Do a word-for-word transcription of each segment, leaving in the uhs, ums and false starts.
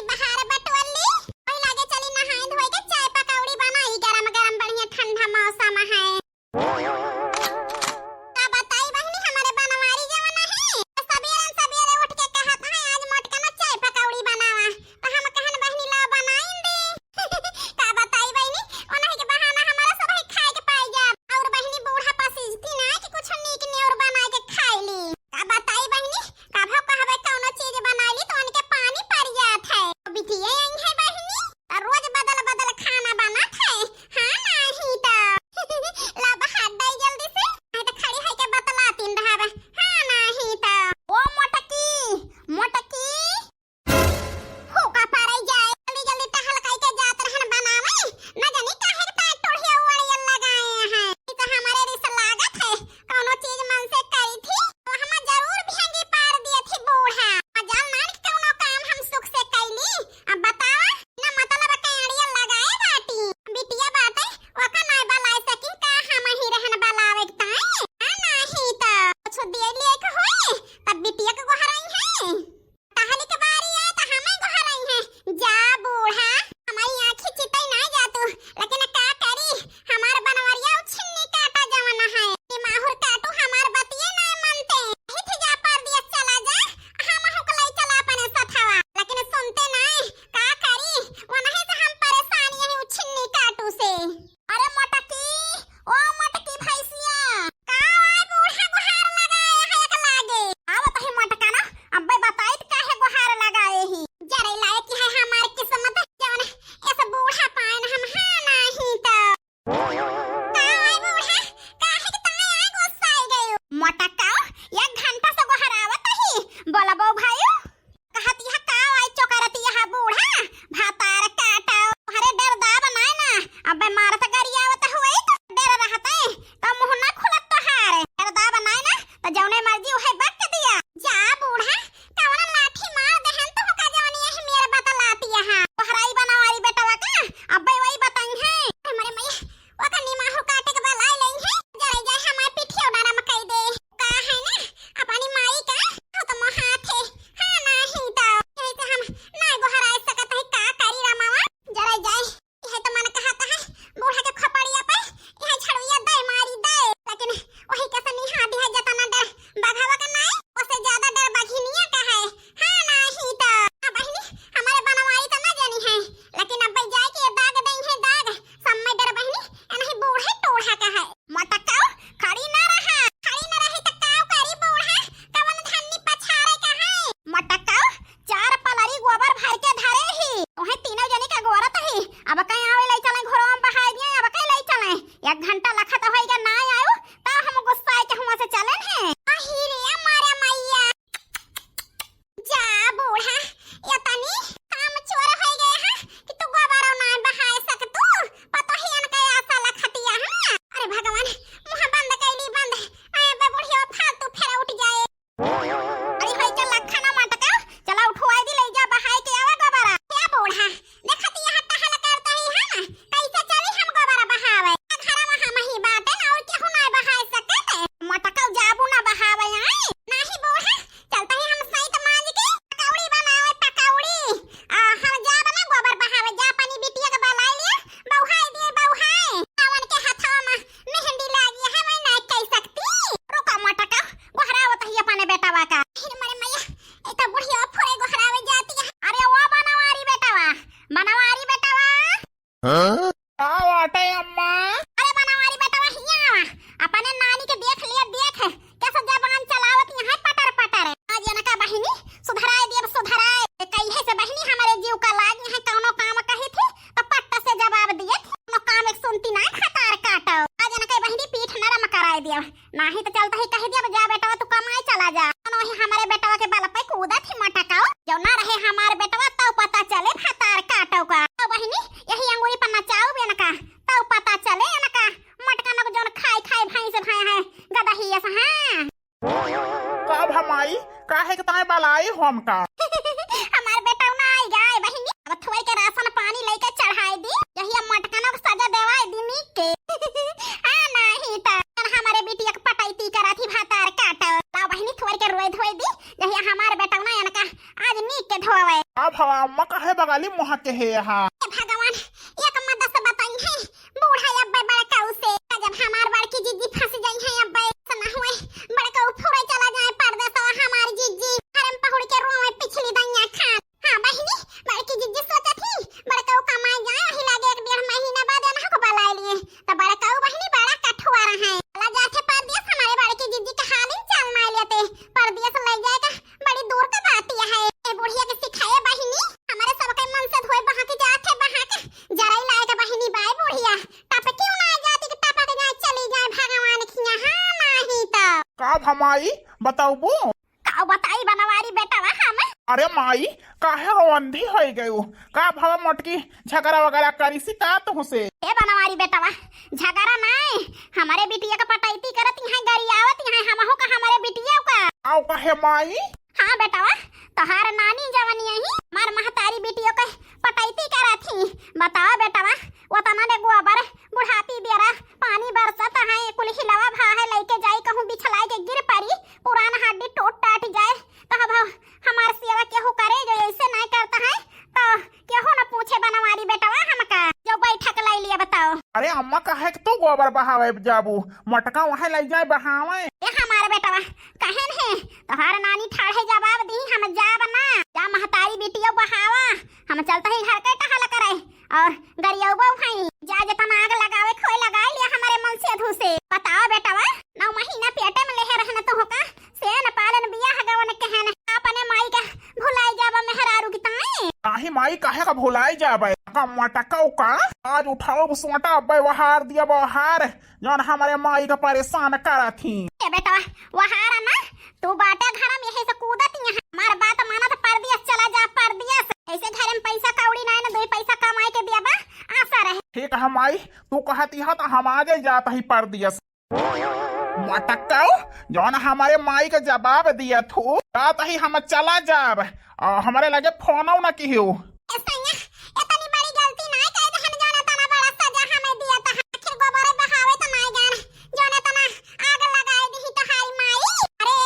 बहार बटोर ली, वही लागे चली नहाए धोए के चाय पकौड़ी बनाई, गरम गरम बढ़िया ठंडा मौसम है। का बताई बहिनी, हमरे बनवारी जवन है, सबेरन सबेरे उठ के कहत है, "आज मोटका ना चाय पकौड़ी बनावा।" तो हम कहन, "बहिनी, ला बनाइन दे।" का बताई बहिनी, ओनही के बहाना हमारा सब है खाए के पाई जाब। और बहिनी, बूढ़ा पसीजती ना कि कुछ नीक नेउर बनाए के खाई ली। का बताई बहिनी, कभो कहबे कौनो चीज बनाई ली तो उनके पानी पड़ जात है। बिटिया आई है बहिनी, तो रोज बदल बदल खाना बनत है। हाँ, नाही तो। ला बहार दे जल्दी से, नहीं तो खड़ी है के बतलातीन रहब। हाँ, नाही तो। ओ मोटकी, मोटकी। फूका पड़े जाए, जल्दी जल्दी टहल कई के जात रहन बनावे। न जानी काहे के तार टोढ़िया ओढ़िया लगाए हैं। ई तो हमारे रिस लागत है, कौनो चीज मन से करी थी, तो हम जरूर भेंगी पार दिए थी बूढ़ा। मजाल नान के कौनो काम हम सुख से कैली। अब बतावा, ना मतलब के अड़िया लगाए बाटी। बिटिया बाटे, ओका नाय बलाए सकी का, हम ही रहन बलावे के ताई? हाँ, नाही तो। कुछ दिए लिए के होए, तब बिटिया के गोहराई है। टहली के बारी आए तो हमें गोहराई है। जा बूढ़ा, हमारी आँखी चितई ना जा तू, लेकिन का करी, हमार बनवरिया उ छिन्नी काटा जवन है। ई माहुर काटू हमार बतिये ना मनते। ही थे जा परदेस चला जा, हम हुक लई चला अपने सथवा, लेकिन सुनते ना। का करी, वनही से हम परेशान यही उ छिन्नी काटू से। अरे मोटकी, ओ मोटकी भैंसिया। का आय बूढ़ा गोहार लगाए है एक लागे। आवत ही मोटका ना, अब्बे बताइत काहे गोहार लगाए ही। जरे लायक है हमार किस्मत, जवन ऐसा बूढ़ा पाए ना हम, हाँ नाही तो। का आय बूढ़ा, काहे के ताय आय गुस्साए गयो? मोटका, एक घंटा से गोहरावत ही, बोलबो भाई। कहत यह का आई चोकरत यह बूढ़ा, भातार काटा। अरे डर दाब नाय ना, अबे मारत गरियावत हुए तो डर रहते, तो मुँह ना खुलत तोहार। डर दाब नाय ना, तो जौने मर्जी उहे बक दिया। जा बूढ़ा, कवन लाठी मार देहन तो का जौनी यही मेर बतलाती यहाँ। तोहराई बनवारी बेटवा का, अबे वही बताई है। हमारे मैया, ओकर निमाहु काटे के बलाई लई है, जरे जाए हमार पिठियो नरम कई दे। का है ना, अपनी माई का हो तो मोहाथे, हाँ नाही तो। यही से हम ना गोहराए सकत है, का करी रामावा, जरे जाए। यह तो मन कहता है, बूढ़ा के खपड़िया पे यह झड़ुइया दे मारी दे, लेकिन वही कैसे निहा दिया जतना डर बघवा का नाई, उससे ज्यादा डर बघिनिया का है। हाँ नाही तो। हाँ बहिनी, हमारे बनवारी तो ना जानी है, लेकिन अब जाए के ये दाग दई है दाग, सब में डर बहिनी, नहीं बूढ़े टोढ़ा का है। मटकाओ, खड़ी ना रहा, खड़ी ना रही तो काव करी बूढ़ा, कवन धन्नी पछाड़े का है। मटकाओ, चार पलरी गोबर भर के धरे ही, उहे तीनों जनी का गोरत ही। अब कहीं आवे लई चले, घरों में बहाई दिए, अब कहीं लई चले। एक घंटा लखत होई के ना आयो, तब हम गुस्साए के हुआ से चले हैं। अही रे मारे मैया। जा बूढ़ा, इतनी काम चोर होई गए हैं कि तू गोबरो ना बहाए सकतू। पतोहियन के आशा लखतिया है। अरे भगवान, मुँह बंद कैली बंद। आए बे बुढ़िया, फालतू फेर उठ जाए। अरे होई के लखा ना मटका, चला उठवाई दी, ले जा बहाए के आवा गोबरा। ए बूढ़ा, देखत यहाँ टहल करत ही हम, कैसे चली हम गोबरा बहावे? घर में हम ही बाटे ना, और केहू ना बहाए सकते। मटका जाबू ना बहावे आई? नाही बूढ़ा, चलता ही हम सैत मांज के पकौड़ी बनावे, पकौड़ी। आ, हम जाब ना गोबर बहावे, जा अपनी बिटिया के बलाई लिया, बउहाई दिए, बउहाई। सावन के हथवा में मेहंदी लागी है, मैं ना कह सकती। रुका मटका, गोहरावत ही अपने बेटवा का। फिर मरे मैया, ए तो बुढ़िया फुरे गोहरावे जाती है। अरे वो बनवारी बेटवा, बनवारी बेटवा। हाँ? का बाटे अम्मा? अरे बनवारी बेटवा हिया आवा, अपने नानी के देख लिया, देख कैसे जबान चलावत यहाँ पटर पटर। आज इनका बहिनी सुधराए दियब, सुधराए। ए, कहिए से बहिनी हमारे जीव का लाग यहाँ कौनो काम कही थी तो पट्ट से जवाब दिए थी, कौनो काम एक सुनती ना खतार काटो। आज इनके बहिनी पीठ नरम कराए दियब। नाही तो चलता ही कह दिया, "जा बेटवा, तू कमाए चला जा।" कौनो ही हमारे बेटवा के बल पे कूदत ही मटकाओ। जो ना रहे हमारे बेटवा, तब पता चले भतार काटो का। तो बहिनी, यही अंगूरी पर नचाओ बेन का, तब पता चले इनका मटका नक जौन खाए खाए भैंस भय है, गदही ऐसा, हाँ। का भमाई, काहे के ताए बलाई हो हमका? हमार बेटवा ना आई गाय बहिनी, अब थोड़ी के राशन पानी लेके चढ़ाई दी, यही मटका नक सजा देवाई दी नीक के। हाँ, नाही त हमारे बिटिया के पटैती करा थी भतार काटो। लाओ बहिनी, थोड़ के रोए धोए दी, यही हमार बेटवा ना इनका आज नीक के धोवे। अब हवा अम्मा काहे बगाली मुँह के है यहाँ? हे भगवान, एक मदद से बताई है, बूढ़ा अब्बे बड़काऊ से, जब हमार बड़की जिज्जी फँस जाई है अब्बे, ऐसा ना हुए, बड़काऊ फुरे चला जाए परदेसवा हमार जिज्जी, घर में पहुड़ के रोवे पिछली दैया खान। हाँ बहिनी, बड़की जिज्जी सोचत ही, बड़काऊ कमाए जाए, वही लागे एक डेढ़ महीना बाद एनहू को बलाए लिए, तो बड़काऊ बहिनी बड़ा कठुआ रहे, चला जाथे परदेस, हमारे बड़की जिज्जी का हालिन चाल नाई लेते, परदेस ले जाए का बड़ी दूर का बात यह है। ए बुढ़िया के सिखाए बहिनी, हमारे सबके मन से धोए बहा के जात है, बहा के जराई लाए के बहिनी बाय बुढ़िया। टपकी ना जाती कि टपक जाए, चली जाए भगवान खिया, हाँ नाही तो। का भमाई बताऊबू? का बताई बनवारी बेटवा हम? अरे माई, काहे हो अंधी होई गयू? का भवा मोटकी झगड़ा वगैरह करी सी का तुहसे? ए बनवारी बेटवा, झगड़ा नाय, हमारे बिटिया का पटैती करत यहाँ गरियावत यहाँ, हमहू का हमारे बिटिया का। आओ काहे माई? हाँ बेटवा, तोहार नानी जवन यही हमार महतारी बिटियो के पटैती करत ही। बतावा बेटवा, ओतना ले गोबर बुढ़ापी बेरा पानी बरसत है, कुल हिलवा भा है, लइके जाई कहूँ बिछलाई के गिर परी, पुरान हड्डी टूट टाट जाए, तो अब हमार सेवा केहू करे जो ऐसे नहीं करता है, तो केहू न पूछे बनवारी बेटवा हमका, जो बैठक लाई लिया बताओ। अरे अम्मा, काहे के तू गोबर बहावे जाबू? मोटका वहाँ ले जाए बहावे। ए हमार बेटवा, कहेन है, तोहार नानी ठाढ़े जवाब दी, हम जाब ना। जा महतारी बिटियो बहावा, हम चलत ही घर के टहल करे। और गरियौबो भई, जा जतना आग लगावे खोए लगाए लिया हमारे मन से अधू से। बताओ बेटवा, नौ महीना पेटे में लेहे रहन तोहका, सेन पालन बियाह गवन केहेन, अपने माई का भुलाई जाबा मेहरारू की ताई। नाही माई, काहे का भुलाई जाबे? का मटकऊ का? आज उठाओ सोटा व्यवहार दिया व्यवहार, जौन हमारे माई का परेशान करत ही। ए बेटवा, वहार ना, तू बाटे घर में यही से कूदत यहाँ। हमार बात मानत परदेस चला जा परदेस। ऐसे घर में पैसा कौड़ी नाय ना, दो पैसा कमाई के दिया बा, आशा रहे। ठीक है माई, तू कहती है तो हम आजे जात ही परदेस। मटक्कऊ, जौन हमारे माई के जवाब दिया थू, जात ही हम चला जाब। आ, हमारे लगे फोनौ न किहू। ए सैया, इतनी बड़ी गलती नाय कह दे, हम जौन इतना बड़ा सजा हमें दिया था, आखिर गोबरे बहावे तो नाय जान, जौन इतना आग लगाए दी तो हाय माई। अरे,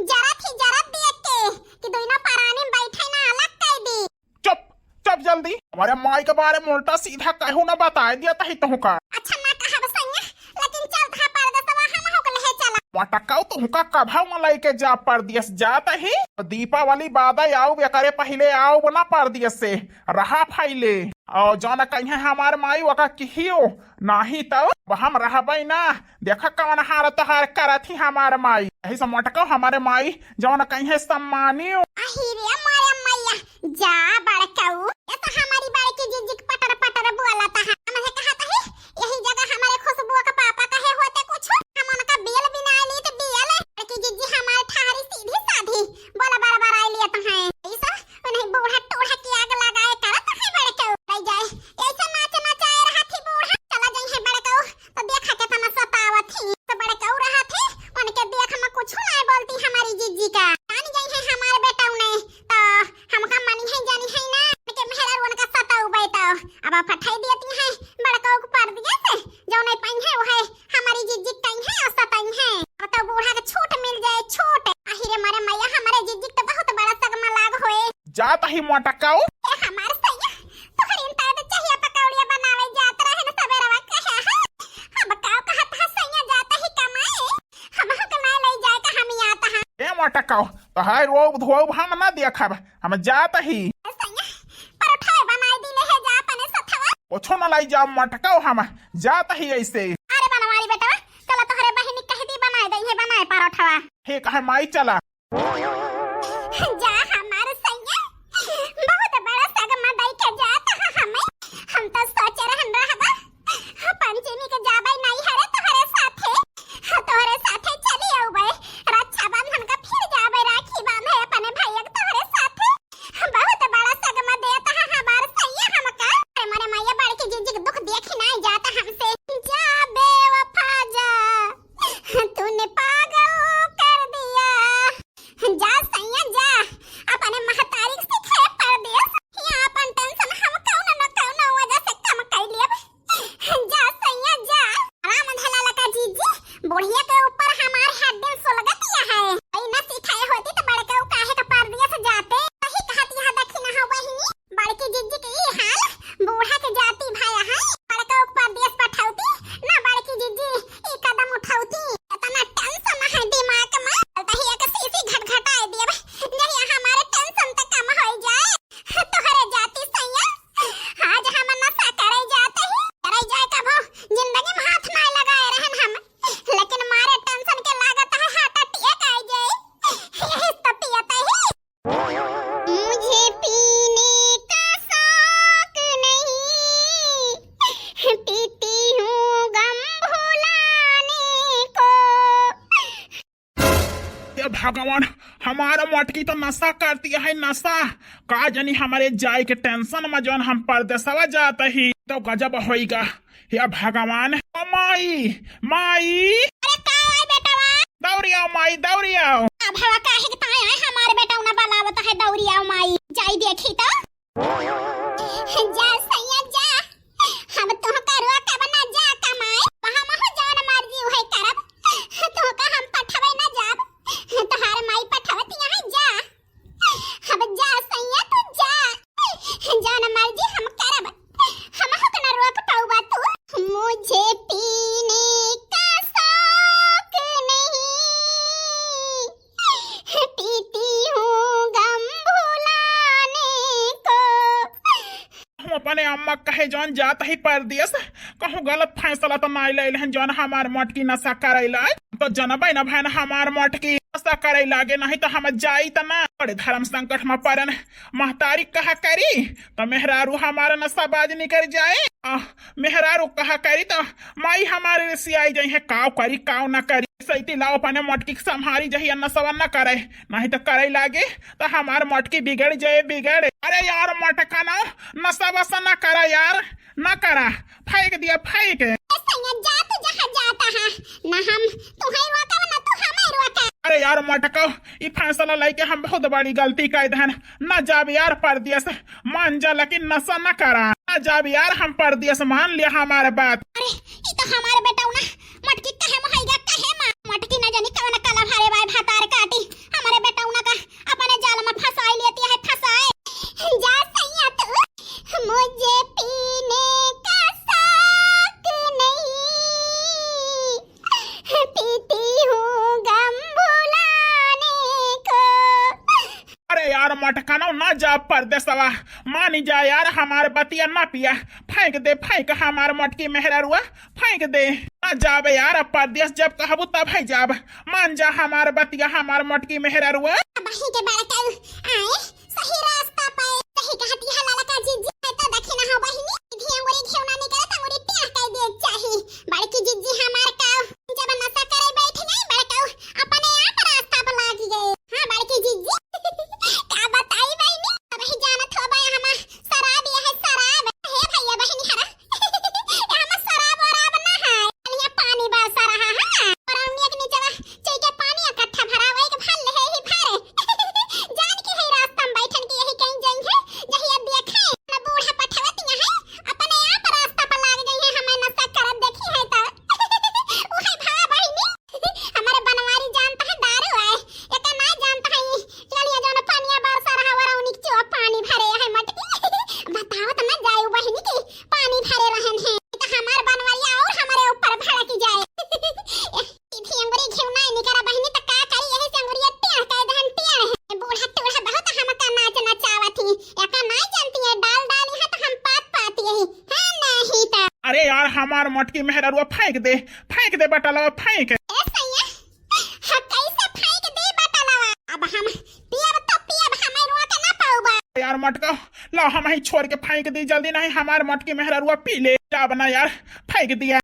जरत ही जरत दिए के, कि दोनों परानी बैठे ना अलग कह दी। चुप, चुप जल्दी। हमारे माई के बारे में उल्टा सीधा कहू ना बताए दिया तही तुहका। अच्छा ना कहब सैया, लेकिन चल था परदेसवा हम होक लेहे चला। मटक्कऊ तुहका कभऊ न लइके जा परदेस जात ही। दीपावली बाद आऊ, एकरे पहिले आऊ ना परदेस से। रहा फैले। और जौन कहिए हमार माई ओका किहियो, नाही तो अब हम रहबे ना। देखा कौन हाल तोहार करत ही हमार माई। यही से मटक्कऊ हमारे माई जौन कहिए सम्मानियो। अही रे मोरे मैया, जा बड़कऊ, ये तो हमारी बड़की जिज्जी के पटर पटर बोलत है। हमसे कहत है, यही जगह हमारे खुशबू के पापा कहे होते कुछ, हम उनका बेल बिना ली तो बेल। बड़की जिज्जी हमारे ठहरी सीधी साधी, बोला बरबराई लियत है। ये सब उन्हें बूढ़ा टूढ़ा की आग लगाए करत है बड़कऊ। ले जाए, ऐसे नाच नचाए रहा थी बूढ़ा, चला जाई है बड़कऊ। तो देखा केतना सतावत ही। तो बड़कऊ रहत ही, उनके देख में कुछ नाय बोलती हमारी जिज्जी का। जान गई है हमारे बेटऊ ने, तो हमका मनी है जानी है ना, उनके मेहरारू उनका सताऊ बैठऊ। अब आप हटाई देती हैं बड़कऊ को परदेस से, जो नहीं पाई है वो है हमारी जिज्जी कहीं है और सताई है। अब तो बूढ़ा के छूट मिल जाए, छूट। आही रे मोरे मैया, हमारे जिज्जी के तो बहुत बड़ा सगमा लाग होए। जात ही मटक्कऊ। ए हमार सैया, तोहरी इंता तो चहिया पकौड़िया बनावे जात रहे न सबेरवा कहे है। हम का कहत है सैया जात ही कमाए, हम हक ना ले जाए का हम यात है। ए मटक्कऊ, तोहार रोब धोब हम ना देखब, हम जात ही। ए सैया, परोठा बनाए दी ले है जा अपने सथवा। कुछो ना लाई जा मटक्कऊ, हम जात ही ऐसे। अरे बनवारी बेटवा, चला तोहरे बहिनी कह दी बनाए दई है बनाए परोठवा। ठीक है माई, चला। जा हमार सैया, बहुत बड़ा सगमा दई के जात ह हमें। हम तो सोचे रहन रहबा, पंचमी के जाबे नहीं हरे तोहरे साथे, तोहरे साथे चली आउबे, रक्षाबंधन का फिर जाबे राखी बांधे अपने भैया के तोहरे साथे। बहुत बड़ा सगमा देत ह हमार सैया हमका। अरे मोरे मैया, बड़की जिज्जी के दुख देखी नहीं जात हमसे। जा बेवफा जा, तूने पागल कर दिया। कवन हमार मोटकी तो नशा करती है, नशा। का जानी हमरे जाए के tension में जौन हम परदेसवा जात ही तो गजब होइगा। हे भगवान, ओ माई, माई। अरे का है बेटवा? दौरी आओ माई, दौरी आओ। अब हवा काहे के ताए आए, हमार बेटौना बलावत है, दौरी आओ माई, जाई देखी तो। जा सैया जा, हम तोहका रोकब ना, जा कमाए, हमहू जौन मर्जी उहे करब, तोहका हम पठवे ना जाब, तोहार माई पठवती है, जा। अब जा सैया तू जा, जौन मर्जी हम करब, हमहू के ना रोक पउबा तू। मुझे पीने का शौक नहीं, पीती हूँ गम भुलाने को। हम अपने अम्मा कहे जौन जात ही परदेस, कहूँ गलत फैसला तो नाई ले लेहन जौन हमार मोटकी नशा करैला। तो जनबै न भैन हमार मोटकी नशा करै लागे, नहीं तो हम जाई त ना। बड़े धर्म संकट में परन, महतारी कहा करी तो मेहरारू हमार नशाबाज निकर जाए। आ, मेहरारू कहा करी तो माई हमारे रिसियाई जाई है, काव करी काव ना करी। सैती लाओ अपने मोटकी के संभारी जहिया नशवा न करे, नहीं तो करै लागे तो हमार मोटकी बिगड़ जाए, बिगड़। अरे यार मोटका ना, नशा वशा ना करा यार, ना करा, फेंक दिया, फेंक। ए सैया, जा तू जहाँ जाता है, ना हम तुहै रोकब, ना तू हमें रोका। अरे यार मोटका, ई फैसला लेके हम बहुत बड़ी गलती कर देहन। ना जाब यार परदेस, मान जा, लेकिन नशा ना करा। ना जाब यार हम परदेस, मान लिया हमार बात। अरे, ई तो हमार बेटौना मोटकी कहे मोहैया, कहे माँ। मोटकी ना जानी कौन कला भारे बाय भातार काटी, हमारे बेटौना का अपने जाल में फंसाई लेती है, फंसाए। जा सैया तू, मुझे पीने का शौक नहीं, पीती हूँ गम भुलाने को। अरे यार मोटकनो, ना जा परदेसवा, मानी जा यार हमार बतिया, ना पिया, फेंक दे, फेंक हमार मोटकी मेहररुआ, फेंक दे। ना जाबे यार, अब परदेस जब कहबू तब है जाब, मान जा हमार बतिया, हमार मोटकी मेहररुआ। बही के बड़कऊ आए सही रास्ता पे, सही कहती है ललका जिज्जी, है तो देखी ना हो बहिनी, सीधी अंगुरी घेवना निकले तो अंगुरी टेढ़ कर दे चाही। बड़की जिज्जी हमार का जब नशा करे बैठ गई बड़कऊ, अपने आप रास्ता पर लागी गई। हाँ बड़की जिज्जी, का बताई बहिनी, अब ही जानत हो बा हम शराब, यह शराब। हे भैया बहिनी हरा, हम शराब वराब ना है, यहाँ पानी बरसा रहा है ना, और हमनी के नीचे चई के पानी इकट्ठा भरा, वही के भर ले ही भरे। जान के है रास्ता में बैठन के यही कहीं जाई है, जहिया देखे ना बूढ़ा पठवतिया है, अपने आप रास्ता पर लाग जाई है, हमें नशा करत देखी है तो। उहे भवा बहिनी, हमारे बनवारी जानता है दारू है, एका ना जानता है, चलिए जौन पनिया बरसा रहा वरौनी के चुआ पानी भरे है मटकी। बताओ तो ना जाए बहिनी की पानी भरे रहन है, तो हमार बनवरिया और हमारे ऊपर भड़क जाए। सीधी अंगुरी घेवना निकरा बहिनी, त का करी, यही से अंगुरिया टेढ़ कर दहन, टेढ़ है। बूढ़ा टूढ़ा बहुत हमका नाच नचावत ही, एका नाई जानती है, डाल डाली है तो हम पात पात यही, हाँ नहीं तो। अरे यार, हमार मोटकी मेहररुआ फेंक दे, फेंक दे बटलवा, फेंक। ए सैया, हाँ, कैसे फेंक दे बटलवा? अब हम पियब तो पियब, हमें रोक ना पाउबा। यार मोटका, लाओ हम ही छोड़ के फेंक दी जल्दी, नहीं हमार मोटकी मेहररुआ पी ले। जा बना यार, फेंक दिया।